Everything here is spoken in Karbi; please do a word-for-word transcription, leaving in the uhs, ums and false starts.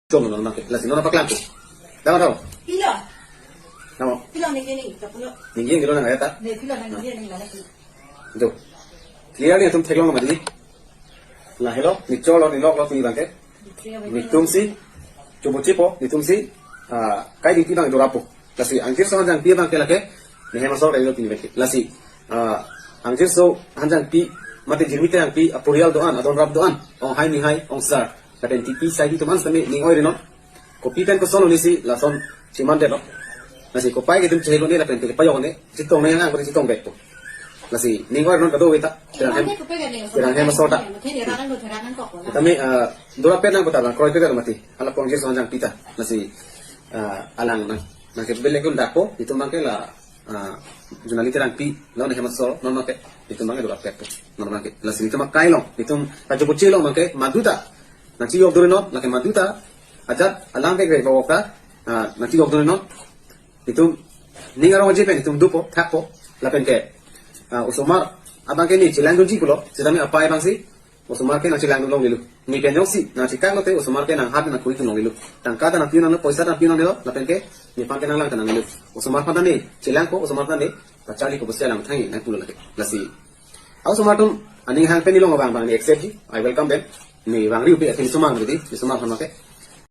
Chom non nangke. Lasi non paklang tu. Dama dama. Pilo. Dama. Pilo ningje ning, tapulo. Ningje ning lo nang ayata. Ne pilo ningje ning la. Do. Clearly atum theklong mati. Lahelo, ne cholo, ne loklo, ne abangke. Netumsi, chobochipo, netumsi, ah, kai dingti abang dorapo. Lasi angjirso hanjangpi abangke lake, ne hem asor kailo pini beke. Lasi, ah, angjirso hanjangpi, mate jirmi terangpi, aporial do-an, adon rap do-an, ong hai ni hai, ong sar. Lapen tipi sai di teman sami ning oi ri non. Kopi pen koson oni si lason chiman det lo. Lasi kopai ke atum chehelo ne lapen ke payok ne, chitong ne yang ang chitong bek po. Lasi ning oi ri non kado weta. Terang hem, terang hem asor ta. Tame, ah, dora pen nang kota lang, kroi pe ka mati. Hala angjirso hanjangpi ta. Lasi, ah, alang nang. Nangke belek un dakpo, itum abangke la, ah, Junali terangpi, lo ne hem asor, non nangke, itum abangke dora pet po. Non nangke. Lasi itum akai long, itum kachobochi long nangke, maduta. Nangchijok duri non, lake maduta. Ajat, alang ke gre bawok ta, ah, nangchijok duri non. Itum, ning arong aje pen, itum dopo, thakpo, lapen ke. Ah, osomar, abangke ne, chelang dunji pulo, setame apai abangsi, osomar ke nangchelang dun longlelo. Ne pen jongsi, nangchekak lote, osomar ke nanghat nangkuri dun longlelo. Tangka ta nangpi nangnelo, poisa ta nangpi nangnelo, lapen ke, nephan ke nanglang ta nangnelo. Osomar aphan ta ne, chelangpo, osomar aphan ta ne, pacharli ko bosi alang thang nangpulo lake. Lasi. Osomar atum, aning hang pen nelong abang abang ne accept ji, I welcome them. Ne vangri upi atin osomar mati, osomar aphan ke.